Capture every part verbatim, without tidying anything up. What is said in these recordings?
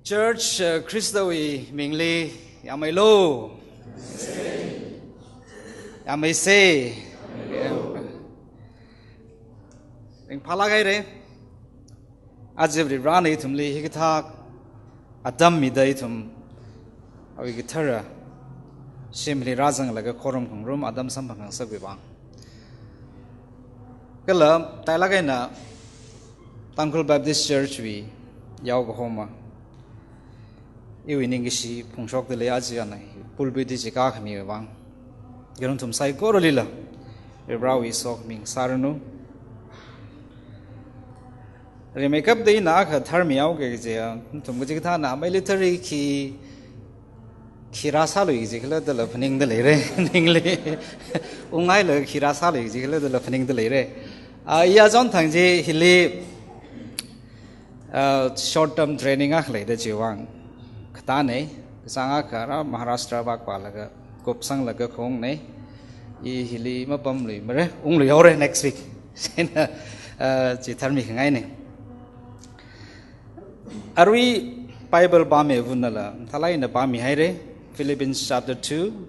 Church, uh, Khristawui mingli yāmmeilo. Yāmmeisa. Ringphālāk haira. Aja Varivarana ithumli hikathā atam mida ithum awui kathara shimli rāzanglaga khorum khangarum atam samphang khangasakwui vang. Kala, tailāk eina Tangkhul Baptist Church wui yaokahoma iwui ningkashi phongshokdalei, aja ana pulpit chi kākhamiwui vang. Yarong nathum saikoralila Varivarawui sokhami ngasāranu. Rimeikapta ina akha tharmihaoki kaje, nathum kachikathāna military khi khi rāsālui kaji khala dala phaningdaleira, ningli. Unghailaga khi rāsālui kaji khala dala phaningdaleira. Ah, iya zon thang chi hili, ah, short term training akha leida chiwui vang katāna, kachāng akha rā Maharashtra vākvālaga kupsanglaga khaungnei. I hili mapamluimara, ungluihaora next week. Chieina, ah, chi tharmi khangaina. Arui Bible pāmi vunala, thālāk eina pāmihaira, Philippians chapter two,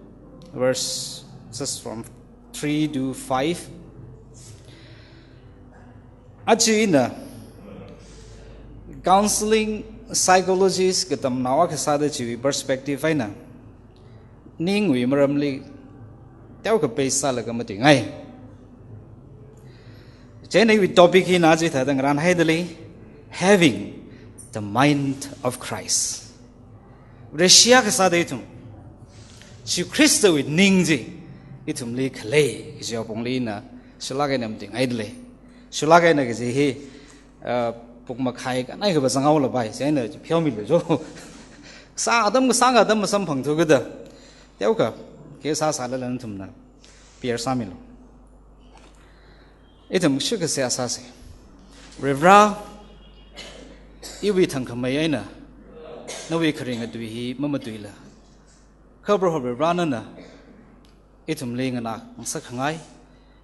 verses from three to five. Aja ina counseling psychologist katamnao akha sāda chiwui perspective eina ningwui maramli teokha base sālaga matuingai. Chieina iwui topic hi na chithāda ngarānhaidalei, having the mind of Christ. Vareshi akha sāda ithum Jishu Khristawui ning chi ithumli khalei kaji apongli ina shulāk eina matuingaidalei. Shulāk eina kaji hi, uh, pung makhai kanai kaba zanghaolapai, chieina pheomilu jo. Sā atam kasā atam masamphangthu kajida. Teokha, khe sāsālala nathumna bear sāmilu. Ithum shikha seihā sāsa. Varivara, iwui thangkhamei eina nawui kharinga tui hi mamatuila, kha Proho Varivara nana ithumli nganā ngasakkhangai,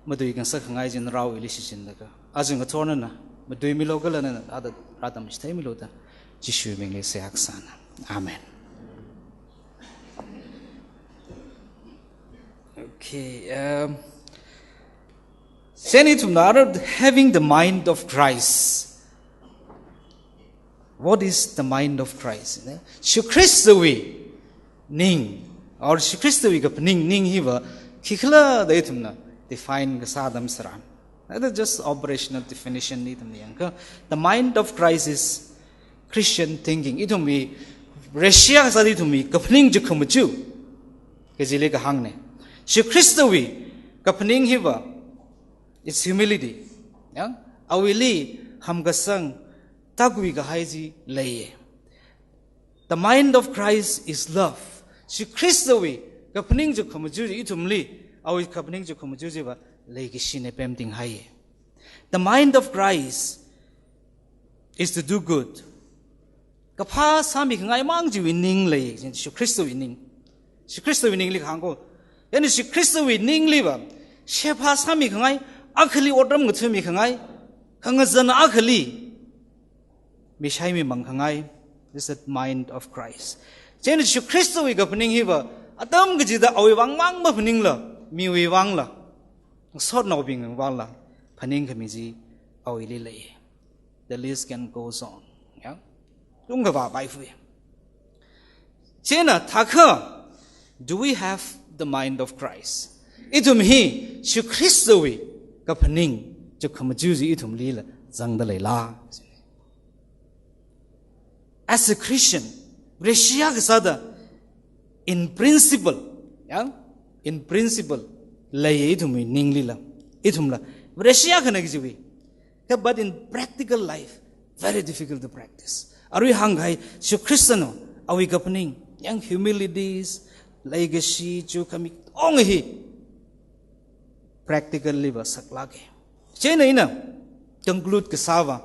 matui ngasakkhangai chi narawuili shichinlaga, aja ngathor nana matuimilu kala nana rāda rātamchitheimilu da Jishuwui mingli seihā kasāna. Amen. Okay, um, chieina ithumna ara having the mind of Christ. What is the mind of Christ? Ne? Jishu Khristawui ning, or Jishu Khristawui kaphaning ning hiva khikhala da ithumna define kasā atam tharan, that is just operational definition ni ithumna yangakha. The mind of Christ is Christian thinking. Ithumwui Vareshi akha sāda ithumwui kaphaning chukkhamaja kajili kahāngna. Jishu Khristawui kaphaning hiva, it's humility. Ya? Awuili hamkasang, tākhuikahai chi leiya. The mind of Christ is love. Jishu Khristawui kaphaning chukkhamaja chi ithumli, awui kaphaning chukkhamaja chiva leikashina pemtinghaiya. The mind of Christ is to do good. Kaphā sāmikhangai mang chiwui ning lei, Jishu Khristawui ning. Jishu Khristawui ningli kahāng ko. Chieina Jishu Khristawui ningliva, sheba sāmikhangai, akhali otram ngathāmikhangai, khangazan akhali mishaimi mangkhangai, this is the mind of Christ. Chieina Jishu Khristawui kaphaning hiva, atam kachida awui vang mang maphaningla, miwui vangla, ngasotnaobing vangla phaningkhami chi awuili lei. The list can goes on. Ya? Tungkhavāpai fui. Chieina thākha, do we have the mind of Christ? Ithum hi Jishu Khristawui kaphaning chukkhamaja chi ithumlila zangdaleila? As a Christian, Vareshi akha sāda, in principle, ya, in principle, leiya ithumwui ninglila, ithumla Vareshi akhana kajiwui. But in practical life, very difficult to practice. Arui hāngkahai, Jishu Khristana awui kaphaning, yang humilities, leikashi, chukkhami, ong hi practically va saklāka. Chieina ina conclude kasāva,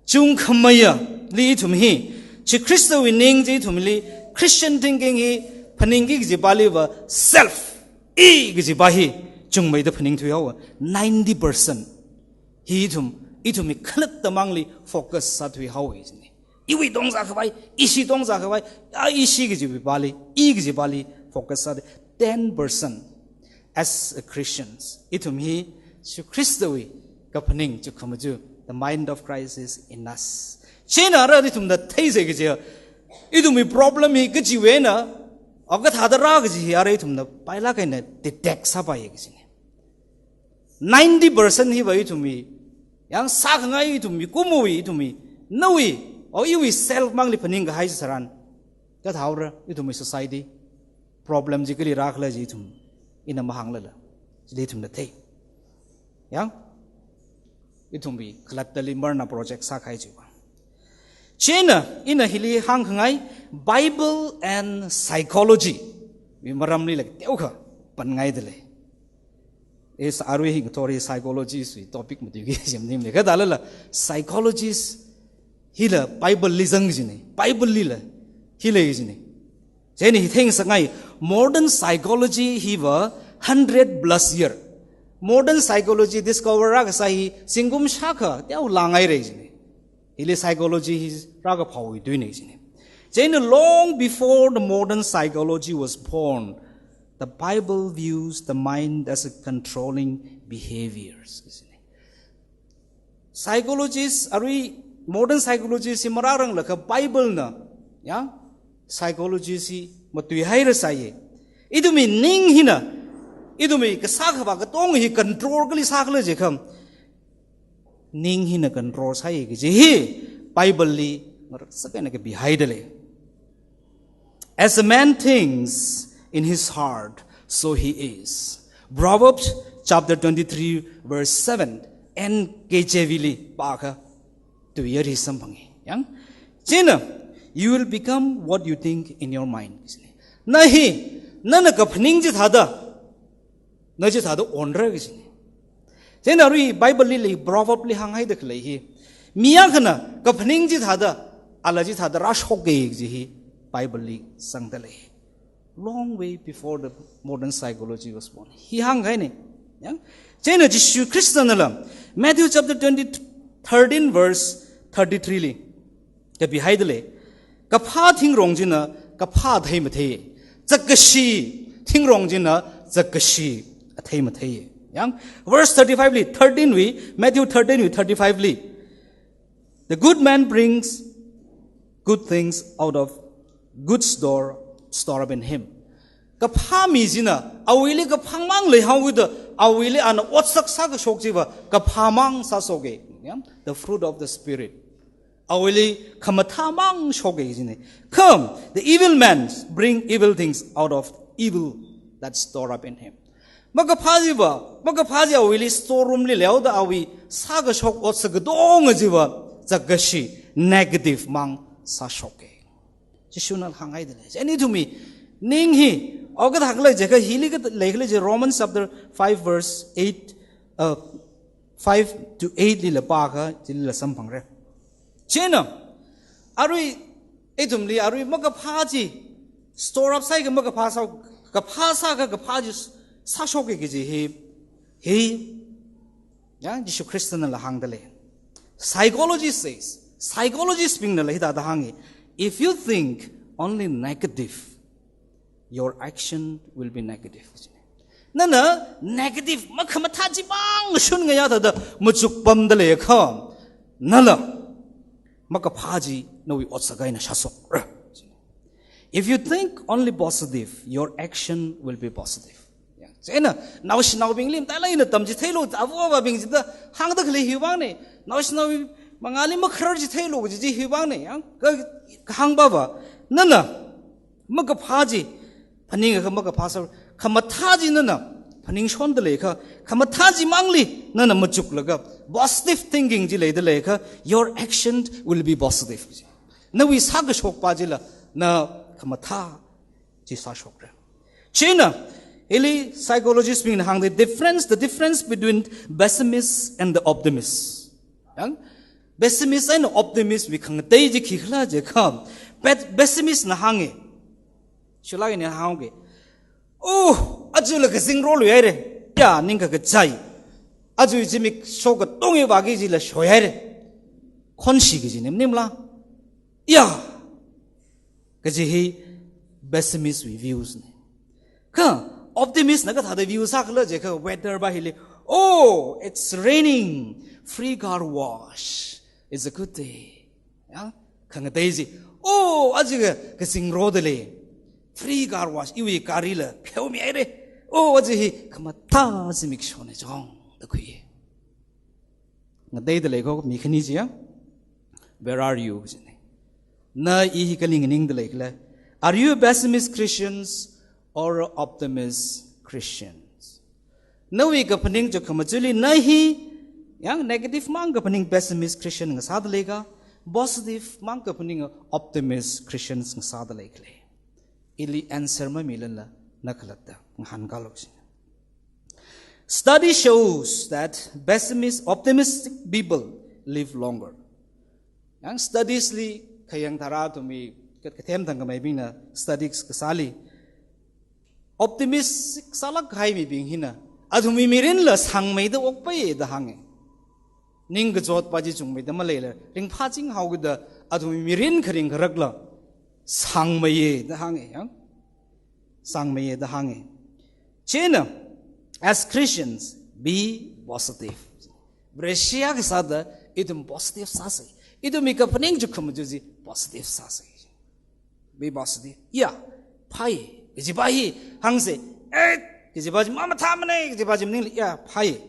chungkhameiyali ithum hi, Jishu Khristawui ning chi ithumli, Christian thinking hi phaningki kajipaliva self, i kajipa hi chungmeida phaningthuihaowa, ninety percent hi ithum, ithumwui khalatta mangli focus sāthuihaowa jina. Iwui tongzā khavai, ishi tongzā khavai, a ishi kajiwui pāli, i kaji pāli focus sāda. Ten percent as a Christians. Ithum hi Jesu Khristawui kaphaning chukkhamaja, the mind of Christ is in us. Chieina ara ithumna theisai kaji, ithumwui problem hi kajiwui eina, a kathāda rā kaji hi ara ithumna pailāk eina detect sāpai kajina. Ninety percent hiva ithumwui, yang sākhangai ithumwui, kumowui ithumwui, nawui, o iwui self mangli phaningkahai tharan, kathāora ithumwui society, problem chi kali rākhala chi ithum, ina mahānglala, chili ithumna thei. Yang, ithumwui khalattali marna project sākahai chiva. Chieina, ina hili hāngkhangai, Bible and psychology wui maramlila teokha panngaidalei. Is arui hi ngathor hi psychologist wui topic matuiki jimnimle. Kathālala, psychologist hila Bible li zang kajina, Bible lila hi lei kajina. Chieina hi theingasakngai, modern psychology hiva hundred plus year. Modern psychology discover rākasā hi zingkum shākha teo langhaira kajina. Hili psychology hi rākaphāwui tuina kajina. Chieina long before the modern psychology was born, the Bible views the mind as a controlling behaviors. Psychologist, arui modern psychologist hi marāranglakha Bible na, ya, psychologist hi matuihairasai. Ithumwui ning hina, ithumwui kasā khavā katonga hi control kali sākhala jiakha, ning hina control sāi kaji hi Bible li marāsakna kapihaidalei. As a man thinks in his heart, so he is. Proverbs chapter twenty-three, verse seven, N K J V li pākha, tuiyari samphanga. Yang, chieina, you will become what you think in your mind. Na hi, nana kaphaning chithāda, na chithāda onra kajina. Chieina arui Bible li lei, Proverb li hānghaida khalei hi, mi akhana kaphaning chithāda, ala chithāda rāshoka kaji hi Bible li sangdalei. Long way before the modern psychology was born. Hi hāngkahaina. Yang? Chieina Jesu Khristana la, Matthew chapter twenty, thirteen verse thirty-three li kapihaidalei. Kaphā thingrong china kaphā athei mathei. Zakkashi thingrong china zakkashi athei mathei. Yang, verse thirty-five li, thirteen wui, Matthew thirteen wui thirty-five li, the good man brings good things out of good store, store up in him. Kaphā mi china, awuili kaphāmang leihaoda, awuili ana otsak sākashok chiva, kaphāmang sāshoka. Yeah? The fruit of the Spirit. Awuili khamathāmang shoka kajina. Come, the evil man bring evil things out of evil that store up in him. Makaphā chiva, makaphā chi awuili store room li leihaoda awui sākashok otsak katonga chiva, zakkashi negative mang sāshoka. Jishuna hānghaidalei. Chieina ithumwui ning hi, o kathākhala jiakha hili khalei khala chi Romans chapter five verse eight, uh, five to eight lila pākha, chilila samphangra. Chieina, arui, ithumli arui makaphā chi, store up sāakha makaphā sā, kaphā sāakha kaphā chi sāshoka kaji hi, hi, ya, Jesu Khristana la hāngdalei. Psychologist says, psychologist bingna la hithāda hānga, if you think only negative, your action will be negative. Nana negative makhamathā chimang shun ngayā thāda machuk pamda leiakha, nala makaphā chi nawui otsak eina shāshokra. If you think only positive, your action will be positive. Ya. Chieina, naoshinaobingli matailāk eina tamchitheilu, ava avābing chida hāngda khalei hiwui vangna. Naoshinaobing mangāli makharar chitheilu kaji chi hiwui vangna. Ya. Ka, kahāng pava, nana makaphā chi, phaningakha makaphā sā, khamathā chi nana phaningshonda leiakha, khamathā chimangli nana machuklaga, positive thinking chi leida leiakha, your action will be positive. Nawui sākashok pā chila, na khamathā chi sāshokra. Chieina, hili psychologist bingna hāngda difference, the difference between pessimist and the optimist. Yang, pessimist and optimist wui khangatei chi khikhala jiakha, pet-, pessimist na hānga. Shulai ni hānga. Oh, aja la kazing roluihaira. Ya, ningkakachai. Aja zimiksho katonga vāki chila shoihaira. Khonshi kaji nim, nimla. Ya, kaji hi pessimist wui views ne. Kha optimist na kathāda view sākhala jiakha weather pa hili, "Oh, it's raining. Free car wash. It's a good day." Ya, khangatei chi, "Oh, aja ka, kazing rāda lei. Free car wash. Iwui gari la pheomihaire. Oh, aja hi khamathā zimiksho ne chong," da khui. Ngateida lei ko mi khani chi ya. "Where are you?" kajine. Na i hi kali nganingda leikhala? Are you a pessimist Christians or a optimist Christians? Nawui kaphaning chukkhamaja chili na hi, ya, negative mang kaphaning pessimist Christian ngasāda leika, positive mang kaphaning optimist Christians ngasāda leikhala? Ili answer mamilanla na khalatta ngahānkālu kajine. Study shows that pessimist, optimistic people live longer. Ya, studies li khayang tharan athumwui kat-, kathem thangkhameibingna studies kasāli, optimistic sālāk kahai mibing hina athumwui mirinla sāngmeida okpaiye da hānge. Ningkachot pa chi chungmeida maleila ringphāching haokida athumwui mirin kharing kharakla sāngmeiye da hānge, ya. Sāngmeiye da hānge. Chieina, as Christians, be positive. Vareshi akha sāda ithum positive sāsa. Ithumwui kaphaning chukkhamaja chi positive sāsa. Be positive. Ya, phāi. Kaji pa hi hāngsa. Eh, kaji pa chi mamathāmane, kaji pa chi maningla, ya, phāi.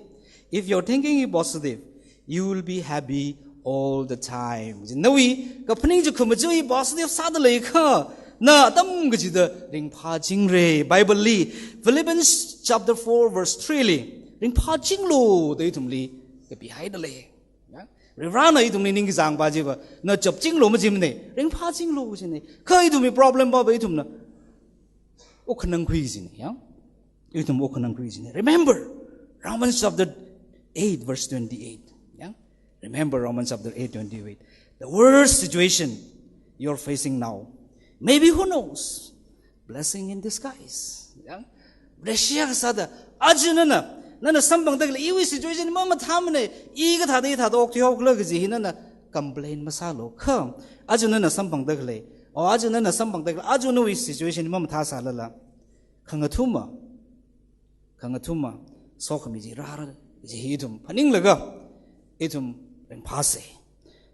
If your thinking is positive, you will be happy all the time. Nawui kaphaning chukkhamaja hi positive sāda leikha, na atam kachida ringphāchingra. Bible li, Philippians chapter four verse three li, "Ringphāchinglu" da ithumli kapihaida lei. Ya? Varivarana ithumli ningkachāng pa chiva, na chapchinglu majimane, ringphāchinglu jine. Kha ithumwui problem pa pa ithumna okhanangkhui jine, ya. Ithum okhanangkhui jine. Remember, Romans chapter eight, verse twenty-eight. Ya? Remember Romans chapter eight, twenty-eight. The worst situation you're facing now, maybe, who knows? Blessing in disguise. Ya? Vareshi akha sāda, aja nana, nana samphangda khalei iwui situation mamathāmane, i kathāda, i thāda okthui haokhala kaji hi nana complain masālu. Kha, aja nana samphangda khalei, o aja nana samphangda khalei, aja nawui situation mamathāsālala, khangathuma, khangathuma sokhami chi rāra kaji hi ithum phaninglaga, ithum ringphāsa.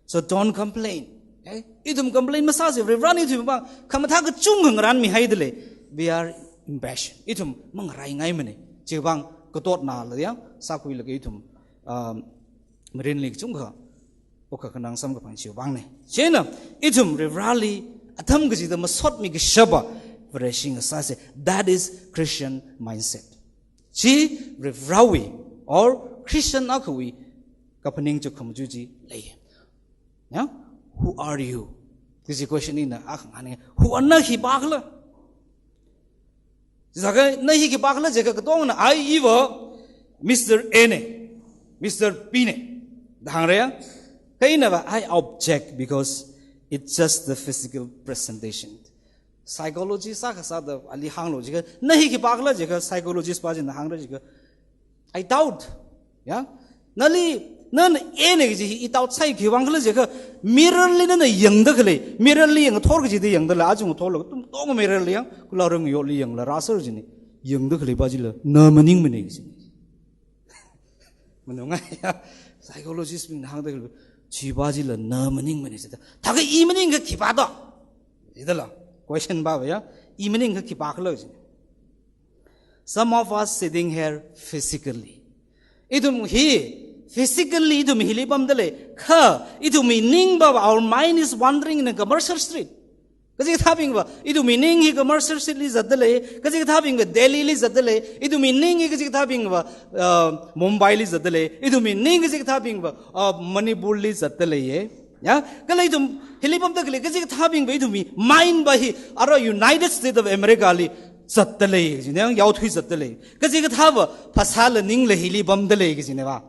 So don't complain. Okay? Ithum complain masāsa, Varivarana ithumwui vang khamathā kachungkha ngarānmihaida lei. We are impatient. Ithum mangaraingaimane. Chiwui vang katotnala ya, sākhuilaga ithum, um, mirinli kachungkha okakhanang samkaphang chiwui vangne. Chieina, ithum Varivarali atam kachida masotmi kashapa Vareshi ngasāsa. That is Christian mindset. Chi Varivarawui or Christian akhawui kaphaning chukkhamaja chi lei. Ya? "Who are you?" This is question ina akha ngani. Who are, na khipākhala? Sākha na hi khipākhala jiakha katongna, "Ai, iva Mister A ne, Mister B ne," da hāngra ya. Kha inava, "I object because it's just the physical presentation." Psychologist akha sāda ali hānglu jiakha, "Na hi khipākhala?" jiakha, psychologist pa china hāngra jiakha, "I doubt." Ya? Nali, nana A ne kaji hi i doubt sāi, khiwui vangkhala jiakha, mirror li nana yangda khalei, mirror li ngathor kachida yangdala, aja ngathorla, tumtong mirror li ya, kula rang yoli yangla rāser jine. Yangda khalei pa chila na maningmane kaji. Manungai ya, psychologist bingna hāngda khalei, chi pa chila na maningmane jida. Thākha i maningakha khipā to? Jidala, question pa va ya, i maningakha khipākhala jine. Some of us sitting here physically. Ithum hi physically ithum hili pamda lei. Kha ithumwui ning pa, our mind is wandering in a commercial street. Kachikathābingva ithumwui ning hi commercial street li zatda lei. Kachikathābingva Delhi li zatda lei. Ithumwui ning hi kachikathābingva, uh, Mumbai li zatda lei. Ithumwui ning kachikathābingva, uh, Manipur li zatda leiye. Ya, kala ithum hili pamda khalei kachikathābingva ithumwui mind pa hi ara United States of America li zatda lei kajine, yaothui zatda lei. Kachikathāva phasāla ningla hili pamda lei kajine va.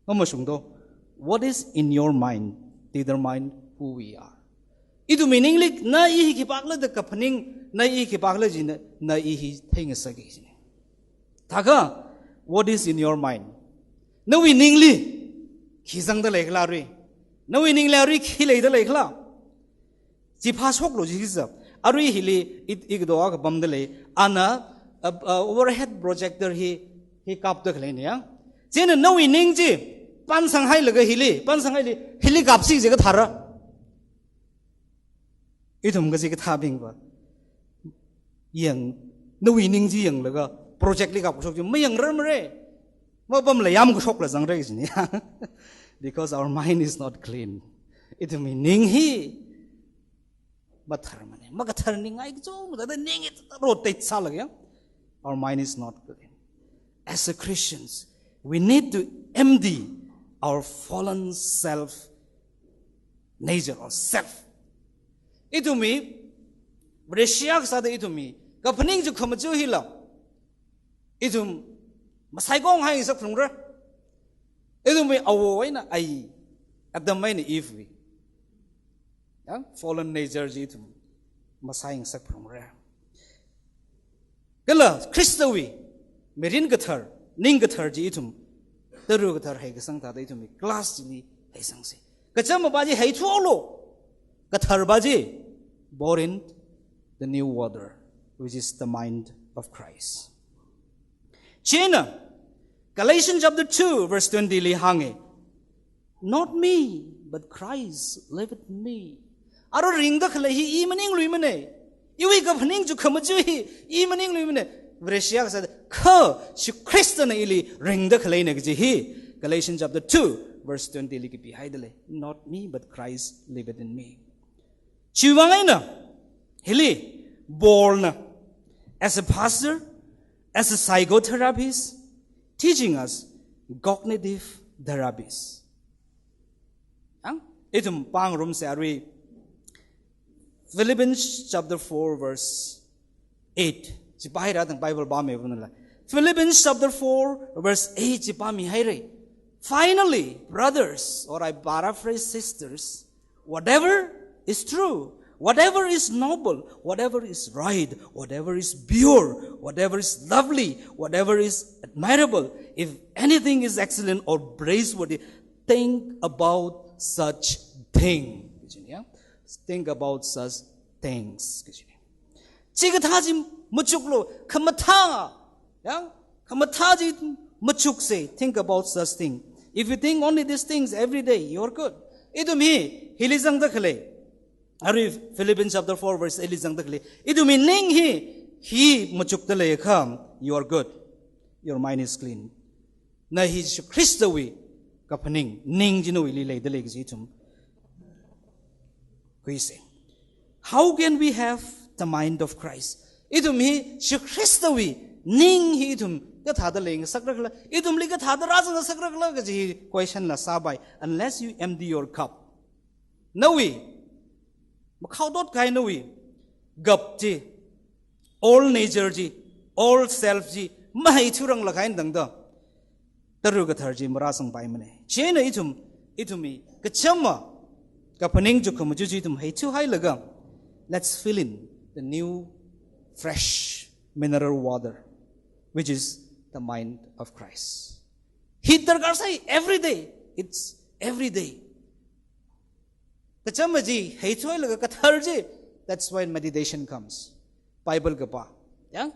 Mamashung to, what is in your mind determine who we are. Ithumwui ningli na i hi khipākhala da kaphaning, na i hi khipākhala jina, na i hi theingasaka jine. Thākha, what is in your mind? Nawui ningli khi zangda leikhala ri? Nawui ningli arui khi leida leikhala? Chi phāshoklu jisa. Arui hili i, i kado akha pamda lei. Ana, uh, uh, overhead projector hi, hi kapda khaleina ya. Chieina nawui ning chi pansang hailaga hili, pansang haili, hili kapsi jikathāra. Ithum kaji kathābingva yang, nawui ning chi yanglaga project li kapkashok chi mayangrarmara. Mapamla yamkashokla zangra kajina. Because our mind is not clean. Ithumwui ning hi matharmana. Makatharningai kachungkha thāda ning hi rotteitsālaga ya. Our mind is not clean. As a Christians, we need to empty our fallen self nature or self. Ithumwui, Vareshi akha sāda ithumwui kaphaning chukkhamaja hila, ithum masaikong haingasak phalungra. Ithumwui āwo eina āyi, Adam eina Eve wui, ya, fallen nature chi ithum masaingasak phalungra. Kala Khristawui mirin kathar, ning kathar chi ithum tara kathar heikasang thāda ithumwui glass chili heisangsa. Kachama pa chi heithuhaolu. Kathar pa chi, born in the new water, which is the mind of Christ. Chieina, Galatians chapter two, verse twenty li hānga, "Not me, but Christ liveth in me." Arui ringda khalei hi i maningluimana. Iwui kaphaning chukkhamaja hi i maningluimana. Vareshi akha sāda, kha Jishu Khristana ili ringda khaleina kaji hi Galatians chapter two, verse twenty li kapihaida lei. "Not me, but Christ liveth in me." Chiwuivang eina, hili, Paulna, as a pastor, as a psychotherapist, teaching us cognitive therapies. Ang, ithum pāngarumsa arui, Philippians chapter four, verse eight. Chi pāhaira, tang Bible pāmi vunala. Philippians chapter four, verse eight chi pāmihaira. "Finally, brothers," or I paraphrase, "sisters, whatever is true, whatever is noble, whatever is right, whatever is pure, whatever is lovely, whatever is admirable, if anything is excellent or praiseworthy, think about such thing." Kajina ya. "Think about such things." Kajina. Chikathā chi machuklu, khamathā, ya, khamathā chi machuksa, "Think about such thing. If you think only these things every day, you're good." Ithum hi, hili zangda khalei. Arui Philippians chapter four, verse eight li zangda khalei. Ithumwui ning hi, hi machukda leiakha, "You are good. Your mind is clean." Na hi Jishu Khristawui kaphaning, ning chi nawuili leida lei kaji ithum khuisa. How can we have the mind of Christ? Ithum hi Jishu Khristawui ning hi ithum kathāda leingasakra khala, ithumli kathāda rāzangngasakra khala kaji hi question la sāpai, unless you empty your cup. Nawui, makhaotot kahai nawui cup chi, old nature chi, old self chi, maheithurang lakain dangda, tara kathar chi marāzangpaimana. Chieina ithum, ithumwui kachama kaphaning chukkhamaja chi ithum heithuhailaga, let's fill in the new, fresh mineral water, which is the mind of Christ. Hi darkar sai every day. It's every day. Kachama chi heithuhailaga kathar chi. That's when meditation comes. Bible kapā. Ya?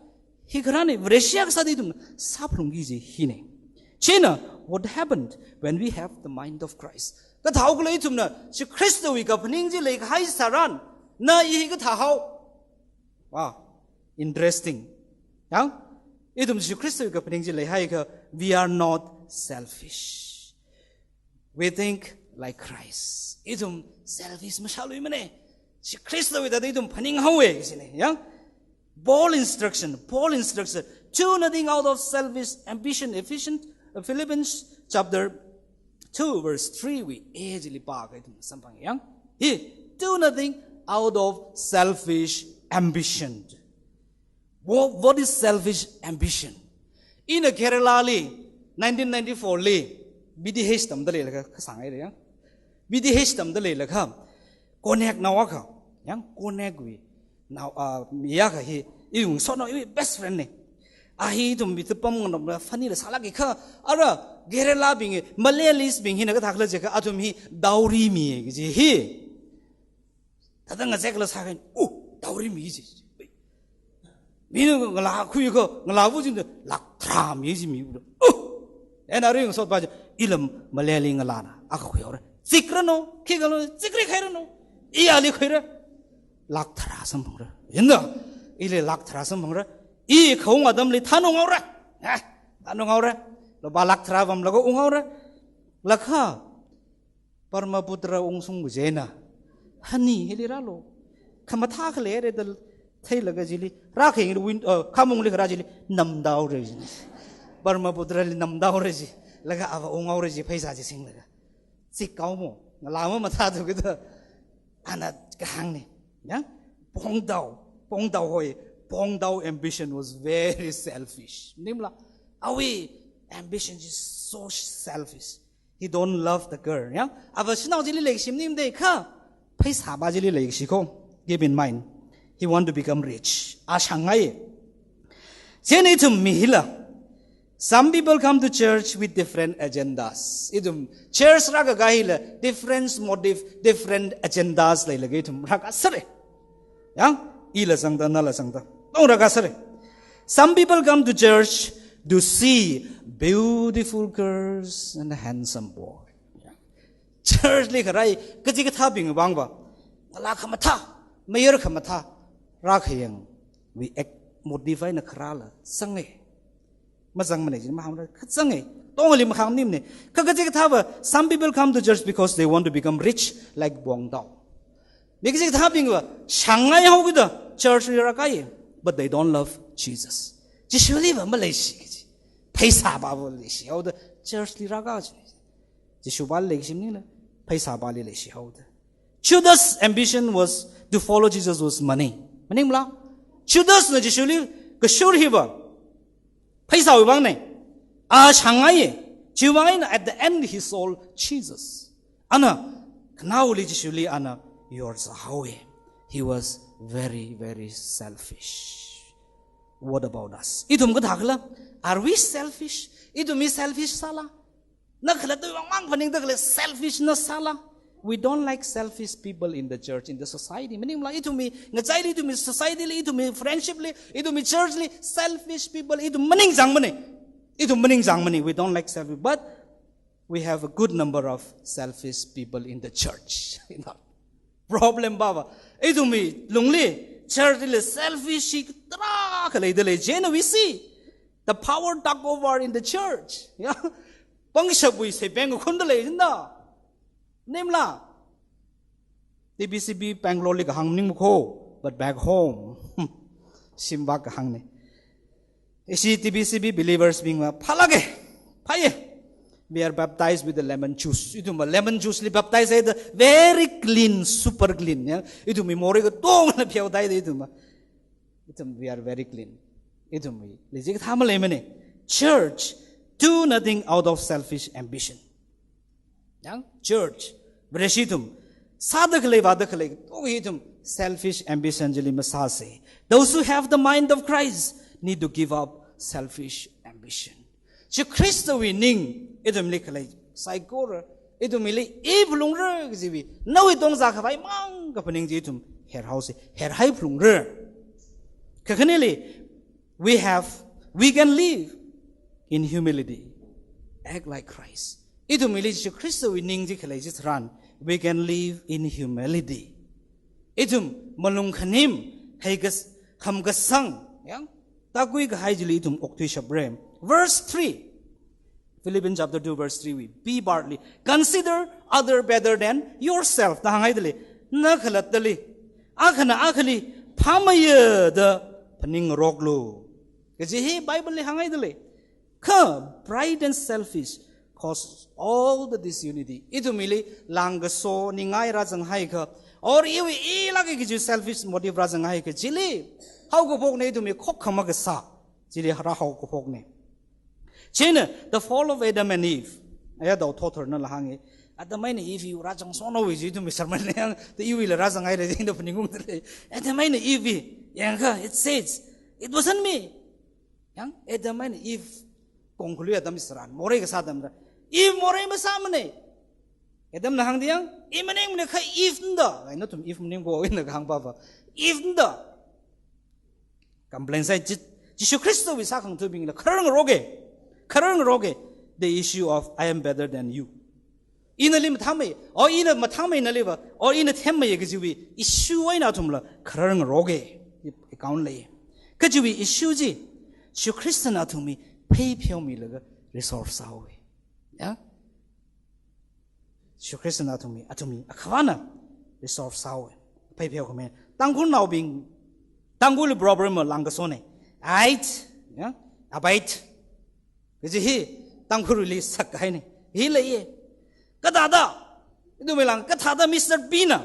Hi kharāna, Vareshi akha sāda ithum sāphalungki kaji hina. Chieina, what happened when we have the mind of Christ? Kathāhao khala ithumna, Jishu Khristawui kaphaning chi leikahai tharan, na i hi kathāhao. Wow, interesting. Ya? Ithum Jishu Khristawui kaphaning chi leihaiakha, we are not selfish. We think like Christ. Ithum selfish masāluimana. Jishu Khristawui thāda ithum phaninghaowa kajina, ya? Paul instruction, Paul instruction. "Do nothing out of selfish ambition." Ephesians, uh, Philippians chapter two, verse three wui A chili pāakha ithum samphang yang. Hi, "Do nothing out of selfish ambition." What, what is selfish ambition? Ina Kerala li, nineteen ninety-four li, B T H tamda leilakha, kasāngai re ya. B T H tamda leilakha, Konyak nao akha, yang Konyakwui nao, ah, mi akha hi, iwui ngasotnao, iwui best friend na. A hi ithum mi tupam nganop la, funny la sālākki kha, ara, Kerala bing, Malayalis bing hina kathākhala jiakha athum hi dowry mi kaji hi. Thāda ngazekla sākhan, "Oh, dowry mi ji." Mina ngalā khuiakha, ngalāva china lakh tharā mi ji mi. Oh! Ena ring sot ba ji, ila Malayali ngalāna, akha khuihaora. Zikranu, khikhalu, zikri khairanu. Iyali khuira. Lakh tharā samphangra. Yinda, ili lakh tharā samphangra. I khaung atamli thānung haora. Ha, thānung haora. Lupā lakh tharā pamlaga ung haora. Lakha, Brahmaputra ungsung bujena. Hani hili rālu. Khamathā khaleira da theilaga chili. Rākhayang win, uh, khamungli kharā chili. Namdaora ji. Brahmaputrali namdaora ji. Laga ava ung haora ji pheisā chi singlaga. Zikkao mo. Ngalā mamathāthu kida. Ana kahāngna. Ya? Pongdao. Pongdao hoi. Pongdao ambition was very selfish. Maningmala. Awui ambition is so selfish. He don't love the girl. Ya? Ava shanao chili leikashi maningmada kha. Pheisāpa chili leikashi ko. Keep in mind. He want to become rich. A shāngngai. Chieina ithum mi hila. Some people come to church with different agendas. Ithum church rākakā hila different motive, different agendas leilaga ithum rākasāra. Ya? Ila zangda, nala zangda. Tong rākasāra. Some people come to church to see beautiful girls and handsome boy. Ya? Churchli kharā, kachikathābing vangva. Ngalā khamathā, mayar khamathā, rākhayang. We act motive eina kharāla, zanga. Mazangmana ji, mahamra, kazanga. Tongli mahāng maningmana. Kha kachikathāva, some people come to church because they want to become rich like Pongdao. Mi kachikathābingva, shāngngai haokida, churchli rākāya, but they don't love Jesus. Jishuli va maleishi kaji. Pheisāpava leishi haoda, churchli rākā ji. Jishupa leishi maningla, pheisāpali leishi haoda. Judas' ambition was to follow Jesus was money. Maningmala? Judasna Jishuli kashur hiva. Pheisāwui vangna. A shāngngai. Chiwui vang eina at the end he sold Jesus. Ana, khanaoli Jishuli ana yorzāhaowa. He was very, very selfish. What about us? Ithum kathākhala? Are we selfish? Ithum hi selfish sāla? Na khalattawui vang mang phaningda khalei selfishness sāla? We don't like selfish people in the church, in the society. Maningmala ithumwui ngachaili, ithumwui societyli, ithumwui friendshipli, ithumwui churchli, selfish people, ithum maningchāngmana. Ithum maningchāngmana. We don't like selfish. But we have a good number of selfish people in the church. You know? Problem pava. Ithumwui lungli, churchli selfish tarākha leidalei. Chieina we see the power tug of war in the church. Ya? Pangshapwui seipeng kakhunda lei jida. Maningmala? T B C B Bangaloreli kahāng maningmako, but back home. Shimva kahāngna. Ishi T B C B believers bingva, phalāka, phāya. We are baptized with the lemon juice. Ithumva lemon juice li baptize haida very clean, super clean. Ya? Ithumwui morei katongla pheoda haida ithumva. Ithum, we are very clean. Ithumwui, leiji kathā maleimana. Church, do nothing out of selfish ambition. Ya? Church, Vareshi ithum, sāda khalei, vāda khalei, tong hi ithum, selfish ambition chili masāsa. Those who have the mind of Christ need to give up selfish ambition. Chi Khristawui ning, ithumli khalei, saikora, ithumli i phalungra kajiwui, nawui tongzā khavai mang kaphaning chi ithum, herhaosa, herhai phalungra. Kakhaneli, we have, we can live in humility. Act like Christ. Ithumli Jishu Khristawui ning chi khalei chitharan, we can live in humility. Ithum malung khanim, heikas, khamkasang, ya? Tākui kahai chili ithum okthuishapra. Verse three. Philippians chapter two verse three wui B part li, "Consider other better than yourself." Da hānghaidalei. Na khalattali, akhana akhali, phāmeiya da phaningroklu. Kaji hi Bible li hānghaidalei. Kha pride and selfish cause all the disunity. Ithumli langkaso ningai rāzanghaikha, or iwui ilāka kaji selfish motive rāzanghaikha chili, haokaphokna ithumwui khokkha makasā. Chili rāhaokaphokna. Chieina, the fall of Adam and Eve. Aya dao thotharnala hānga. Adam eina Eve hi rāzangshonhaowa ji ithumwui sermon yang, ta iwuila rāzanghaira jida phaningungdalei. Adam eina Eve hi, yangkha, it says, "It wasn't me." Ya, Adam eina Eve kongkhalui atam tharan, morei kasā atamda, Eve morei masāmane. Adamna hāngda yang, I maningmane kha Eve nda. Ai, nathum Eve maning ko, ina kahāng papa. Eve nda. Complain sāi, Ji-, Jishu Khristawui sākhangathabingla khararngaroke. Khararngaroke. The issue of "I am better than you." Ina nali mathāmei, or ina mathāmei naliva, or ina themmeiya kajiwui issue eina athumla khararngaroke. Account lei. Kajiwui issue chi, Jishu Khristana athumwui phei pheomilaga resolve sāhaowe. Ya? Jishu Khristana athumwui, athumwui akhavāna resolve sāhaowe. Phei pheokhamei. Tangkhulnaobing, Tangkhulli proverb ma langkasone. Ait, ya? Abait. Kaji hi Tangkhulli sakkahaine. Hi leiye. Kathāda, ithumwui lang, kathāda Mister B na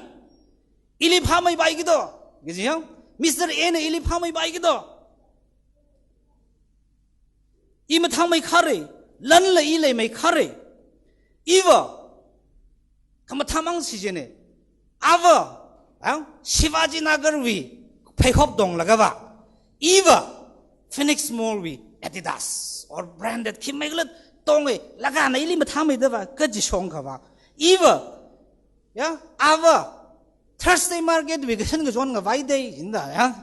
ili phāmeipai kito. Kaji yang, Mister A na ili phāmeipai kito. I mathāmei khare, lanla i leimei khare. Iva, khamathā mang si jine. Ava, ang, Shivaji Nagar wui pheikhop donglagava. Iva, Phoenix Mall wui Adidas or branded khi maikhalat tonge, laga na ili mathāmeidava, kaji shongkhava. Iva, ya, ava, Thursday market wui kashan kachon ngavaidei, inda, ya.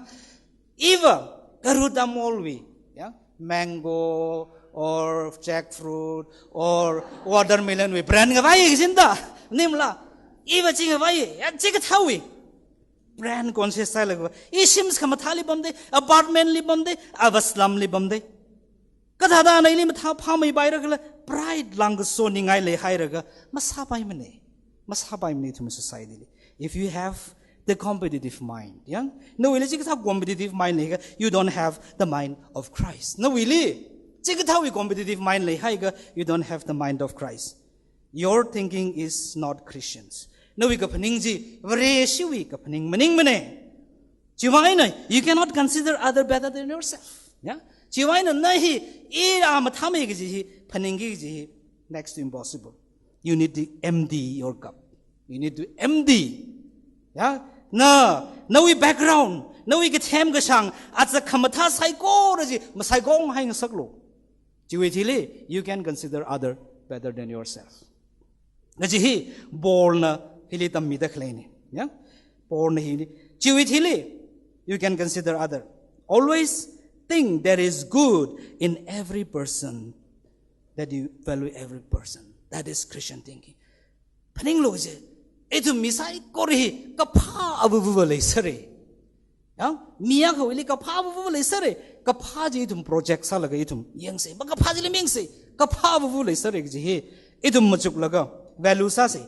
Iva, Garuda Mall wui, ya, mango or jackfruit or watermelon wui brand ngavai kaji inda. Maningmala, iva chi ngavai, ya, chikathāwui brand conscious sālaga, i shims khamathāli pamdei, apartment li pamdei, ava slum li pamdei. Kathāda ana ili mathā phāmeipaira khala, pride langkaso ningai leihairaga, masāpaimane. Masāpaimane ithum society li. If you have the competitive mind, ya? Nawuili chikathā competitive mind leiakha, you don't have the mind of Christ. Nawuili chikathāwui competitive mind leihaiakha, you don't have the mind of Christ. Your thinking is not Christian's. Nawui kaphaning chi, Vareshiwui kaphaning maningmane. Chiwui vang eina, you cannot consider other better than yourself. Ya? Chiwui vang eina na hi, ina mathāmei kaji hi, phaningki kaji hi, next to impossible. You need to empty your cup. You need to empty. Ya? Na, nawui background, nawui kathem kashāng, aja khamathā saikora chi, masaikong haingasaklu. Chiwui thili, you can consider other better than yourself. Kaji hi, Paulna hili tammida khaleine. Ya? Paulna hili. Chiwui thili, you can consider other. Always think there is good in every person, that you value every person. That is Christian thinking. Phaninglu je, ithum mi saikora hi, kaphā avuvu leisāre. Ya, mi akhawuili kaphā avuvu leisāre. Kaphā chi ithum project sālaga ithum yangsei. Makaphā chili mayangsei. Kaphā avuvu leisāre kaji hi ithum machuklaga value sāsei.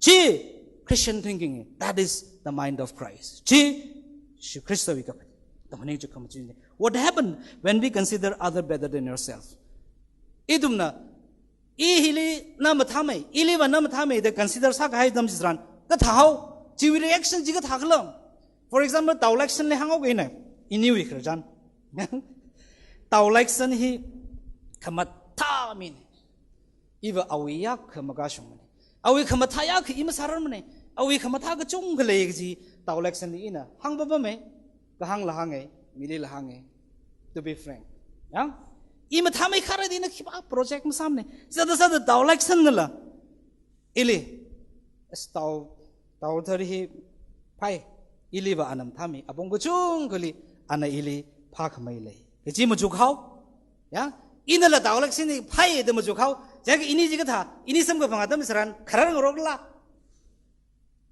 Chi Christian thinking, that is the mind of Christ. Chi Jishu Khristawui kaphaning chukhamachine. What happened when we consider other better than yourself? Ithumna, I hili na mathāmei, iliva na mathāmei da consider sākahai atam chitharan, kathāhao, chiwui reaction chi kathā khala. For example, Taolaxon li hānghaoke ina, iniwui khararchan. Taolaxon hi khamathā mine. Iva awui yākha makashungmane. Awui khamathā yākha i masārarmane. Awui khamathā kachungkha lei kaji Taolaxon li ina hāngpapame. Kahāngla hānge, milila hānge. To be frank. Ya? I mathāmei khare da ina khipā project masāmane. Sāda sāda Taolaxon nala. Ili, as tao, tao thari hi phai, iliva ana mathāmei, apong kachungkhali ana ili phākhamei lei. Kaji machukhao, ya, inala Taolaxon hi phai da machukhao, jiakha ini chikathā, ini samkaphang atam tharan, khararngarokla.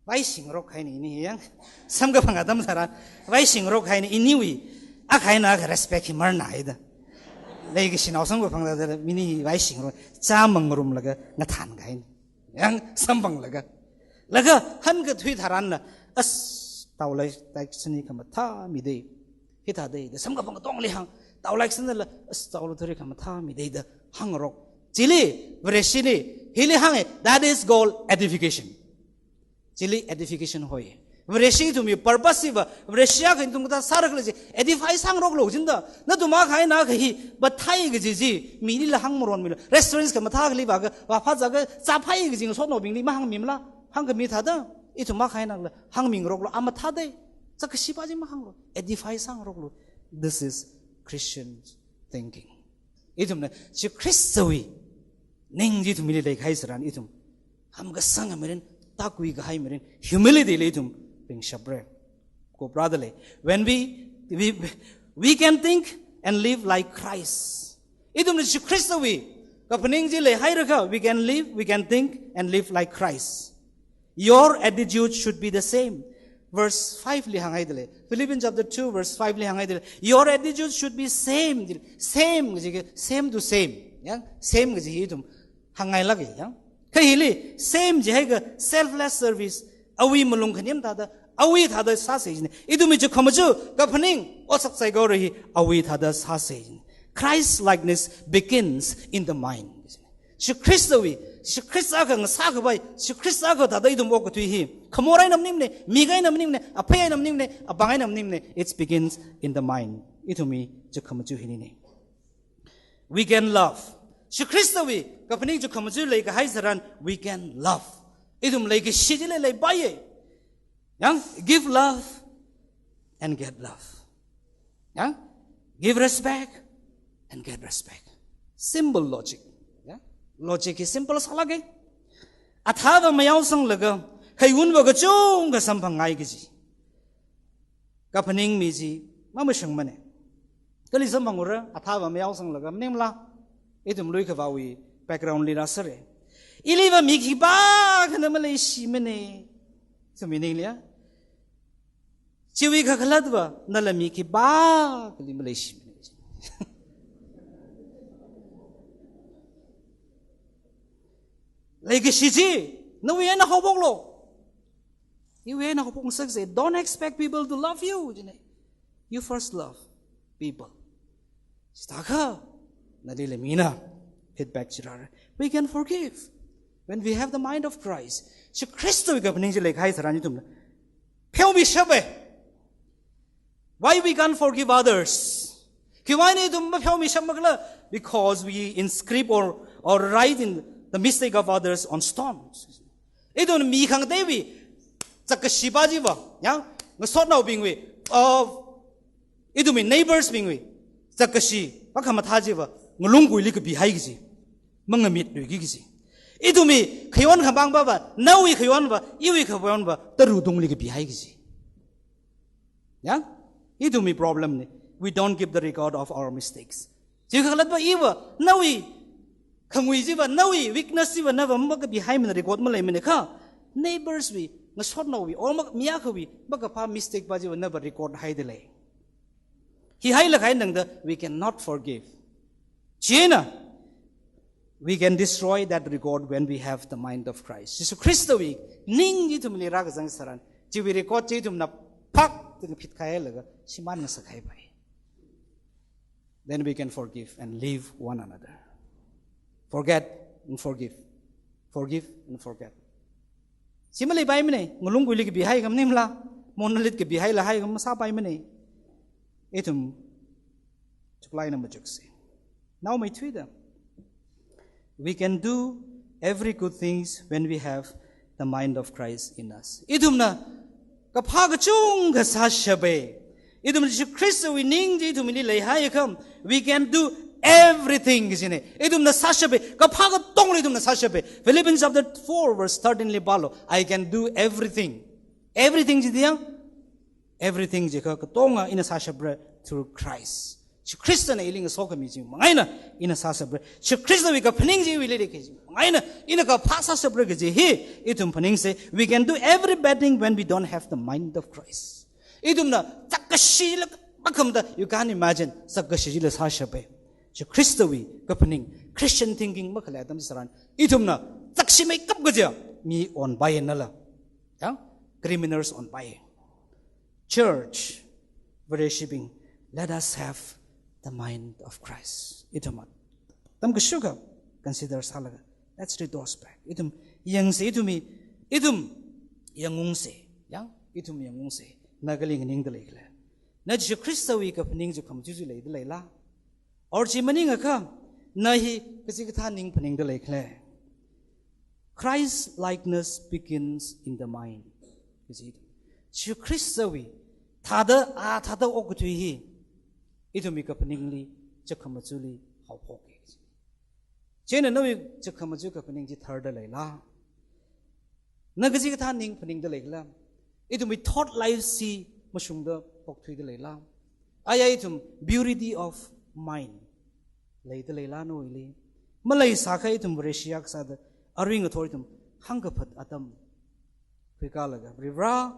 Vaishingrok haine ini yang, samkaphang atam tharan, vaishingrok haine iniwui, akha eina akha respect hi marnāhaida. Leikashinao samkaphang da, da, mini vaishingrok, chāmang ngarumlaga, ngathān kahaine. Yang samphanglaga. Laga hāngkathui tharanla, as, Taolaxon hi khamathā midei. Hithādei, da samkaphang katongli hāng. Taolaxon nala, as, Taolathar hi khamathā midei da hāngrok. Chili, Vareshili, hili hānge, that is called edification. Chili edification hoi. Vareshi ithumwui purpose hiva, Vareshi akha ithum kathā sāra khala chi, edify sāngaroklu jida. Nathum akha eina akha hi, mathāi kaji chi, milila hāngmaronmilu. Restaurants khamathā akhali vāka, vāphā jiakha, chāphai kaji ngasotnaobingli mahāngmimala, hāngkhami thāda, ithum akha eina akhala, hāngmingaroklu, a mathādei, chākashi pa chi mahānglu, edify sāngaroklu. This is Christian thinking. Ithumna, Jishu Khristawui Ning chi ithumli leikahai tharan ithum hamkasang mirin, takuikahai mirin, humility li ithum ringshapra. Ko brother le, when we, we, we can think and live like Christ. Ithumna Jishu Khristawui kaphaning chi leihairakha, we can live, we can think and live like Christ. Your attitude should be the same. Verse five li hānghaida lei. Philippians chapter two, verse five li hānghaida lei. Your attitude should be same. Same kaji, same to same. Ya, same kaji hi ithum hānghailāka, ya. Kha hili same jihaiakha selfless service. Awui malung khanim thāda, awui thāda sāsa jina. Ithumwui chukkhamaja kaphaning, otsak saikora hi awui thāda sāsa jina. Christ likeness begins in the mind. Jishu Khristawui, Jishu Khrista akha ngasā khavai, Jishu Khrista akha thāda ithum okkathui hi, khamor eina maningmana, mik eina maningmana, aphei eina maningmana, apāng eina maningmana. It begins in the mind. Ithumwui chukkhamaja hinina. We can love. Jishu Khristawui kaphaning chukkhamaja leikahai tharan, we can love. Ithum leikashi chili leipaiya. Yang, give love and get love. Yang, give respect and get respect. Simple logic. Ya? Logic hi simple sālāka. Athāva mayaosanglaga, khayunva kachungkha samphangngai kaji kaphaning mi chi mamashungmana. Kali samphangura, athāva mayaosanglaga maningmala? Ithum lui khavāwui background li rāsāra. Iliva mi khipākhana maleishimana. Ithum maningli ya, chiwui kakhalatva nala mi khipākhali maleishimana. Leikashi chi nawui eina haophoklu. Iwui eina haophok ngasaksa. Don't expect people to love you, jina. You first love people. Chithākha nali le mina feedback chi rāra. We can forgive when we have the mind of Christ. Jishu Khristawui kaphaning chi leikahai tharan ithumna pheomishapa. Why we can't forgive others? Khiwuivang ithum mapheomishapmakhala? Because we inscribe or, or write in the mistake of others on stones. Ithum mi khangateiwui chākashi pa chiva, ya, ngasotnaobingwui, uh, ithumwui neighbors bingwui chākashi, pakhamathā chiva ngalungguili kapihai kaji, mangamitluiki kaji. Ithumwui khayon khamāng pava, nawui khayonva, iwui khayonva tara tungli kapihai kaji. Ya? Ithumwui problem na. We don't give the record of our mistakes. Chi kakhalatva iva, nawui khangui chiva, nawui weakness chiva nava makapihaimana, record maleimana kha. Neighbors wui, ngasotnaowui, or mak-, mi akhawui makaphā mistake pa chiva nava record haida lei. Hi hailakha eina tangda we cannot forgive. Chieina, we can destroy that record when we have the mind of Christ. Jishu Khristawui ning chi ithumli rākazang tharan, chiwui record chi ithumna phak eina phitkhailaga shimān ngasakhaipai. Then we can forgive and leave one another. Forget and forgive. Forgive and forget. Chi maleipaimana, ngalungguili kapihai kha maningmala, monolith kapihaila hai kha masāpaimana. Ithum chuklaina machuksa. Naomeithuida, we can do every good things when we have the mind of Christ in us. Ithumna kaphā kachungkha sāshapa. Ithum Jishu Khristawui ning chi ithumli leihaiakha, we can do everything, kajina. Ithumna sāshapa, kaphā katongli ithumna sāshapa. Philippians chapter four verse thirteen li pālu, "I can do everything." Everything chi diyang, everything jikha katonga ina sāshapra through Christ. Jishu Khristana ili ngasokhami chimang eina ina sāshapra. Jishu Khristawui kaphaning chi iwuili leikahai chimang eina ina kaphā sāshapra kaji hi ithum phaningsa. We can do every bad thing when we don't have the mind of Christ. Ithumna chākashila makhamda, you can't imagine, chākashila sāshapa. Jishu Khristawui kaphaning, Christian thinking makhalei atam tharan, ithumna chākshimeikap kaja mi onpainala. Ya? Criminals onpai. Church, Vareshibing, let us have the mind of Christ. Ithumna tamkashukha consider sālaga, let's read those back. Ithum yangsa, ithumwui, ithum yangungsa. Ya? Ithum yangungsa. Na kali nganingda leikhala? Na Jishu Khristawui kaphaning chi khamachuk chi leida leila? Or chi maningakha, na hi kachikathā ning phaningda leikhala? Christ likeness begins in the mind. Kaji, Jishu Khristawui thāda, a thāda okkathui hi ithumwui kaphaningli, chukhamachukli haophoka. Chieina nawui chikha machuka phaning chi tharda leila? Na kachikathā ning phaningda leila? Ithumwui thought life chi mashungda pokthuida leila? Aya ithum purity of mind leida leila nawuili? Maleisākha ithum Vareshi akha sāda arui ngathor ithum hāngkaphat atam khuikalaga, Varivara,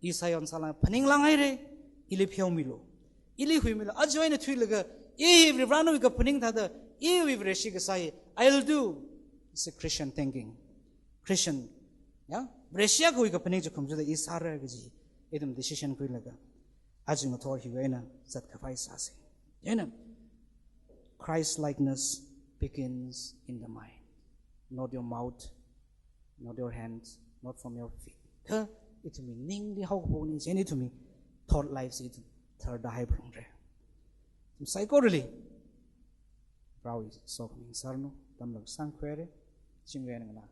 i Zion sālāk phaninglāk haira, ili pheomilu, ili huimilu. Aja eina thuilaga, i Varivara nawui kaphaning thāda, iwui Vareshi kasā hi, I'll do. It's a Christian thinking. Christian, ya? Vareshi akhawui kaphaning chukhum chuda i sāra kaji ithum decision khuilaga, aja ngathor hiwui eina zatkhavai sāsa. Chieina, Christ likeness begins in the mind, not your mouth, not your hands, not from your feet. Kha ithumwui ningli haophokna, chieina ithumwui thought life chi ithum tharda haiphalungra. Ithum saikorali Varewui sokhami sāranu, tamlāk sangkhuira, chingri eina nganā.